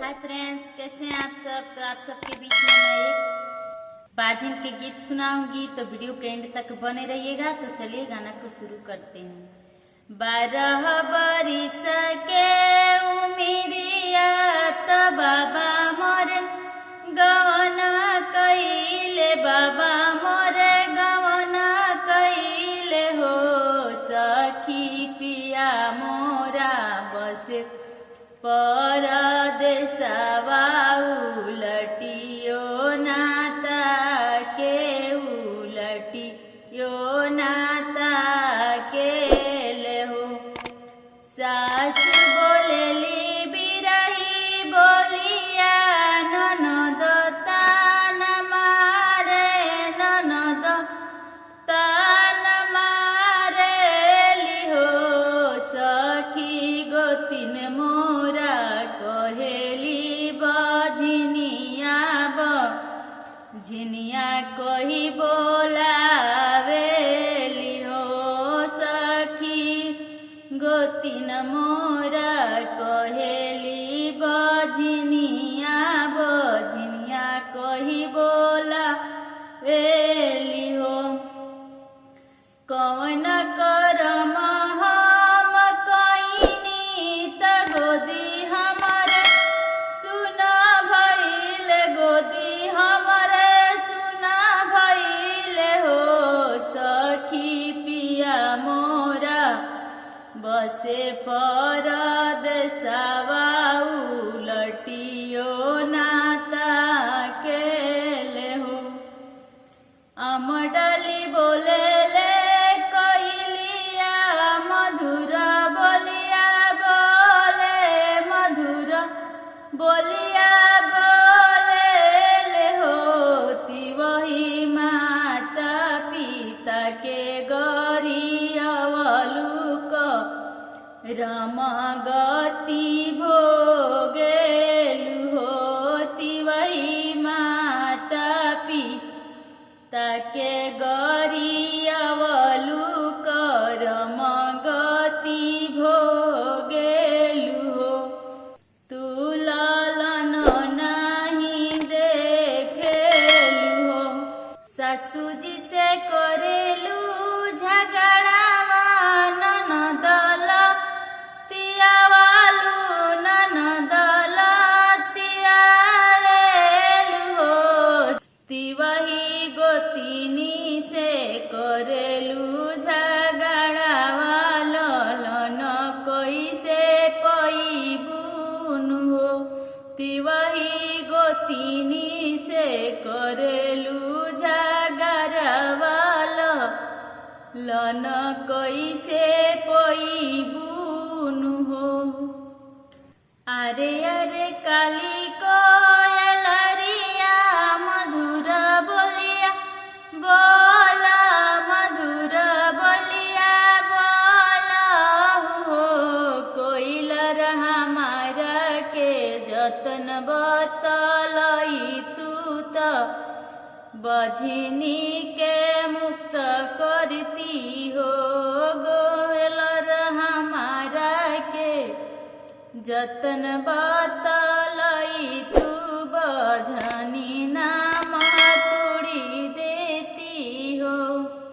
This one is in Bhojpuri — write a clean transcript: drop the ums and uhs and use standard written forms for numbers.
हाय फ्रेंड्स, कैसे हैं आप सब। तो आप सबके बीच में मैं एक बाजिन के गीत सुनाऊंगी, तो वीडियो के एंड तक बने रहिएगा। तो चलिए गाना को शुरू करते हैं। 12 बरिस के उमिरिया त बाबा मोरे गवना कैले, बाबा मोरे गवना कैले हो सखी पिया मोरा बस परदेसवा उलटियो नाता के, उलटियो नाता के ले हो। सास बोलेली बिरही बोलिया ननद तान मारे, ननद तान मारेली हो सखी गोतिन मोरा कहेली बझिनिया बझिनिया कही बोलावेली हो सखी गोतिन मोरा कहेली बझिनिया बझिनिया कही बोलावेली हो। कौन करम हम कइनी त गोदी हमर सुना भइल, गोदी हमर सुना भइल हो सखी पिया मोरा बसे परदेसवा उलटियो नाता के ले हो। अमडली बोले ले कोइलिया मधुर बोलिया बोले, मधुर बोलिया बोले ले होती वही माता पिता के गरियावलुक रम गति भोगेलु होती वही माता पिता के गरियावलु करम गति भोगेलु हो। तू ललन नाही देखेलु हो, सासू जी से करेलू झगड़ावा ननदल तियावालू, ननदल तियावेलु हो तिवही गोतिनी से करेलू झगड़ावा ललन कैसे पैबुनु हो, तिवही गोतिनी से करेलू झगड़ावा लन कैसे पैबुनु हो। अरे अरे काली कोयलरिया मधुर बोलिया बोला, मधुर बोलिया बोला हो कोइलर हमारा के जतन बतलई तू त बझिनी के मुक्त करती हो, गोलर हमारा के जतन बतलई तू बझनी ना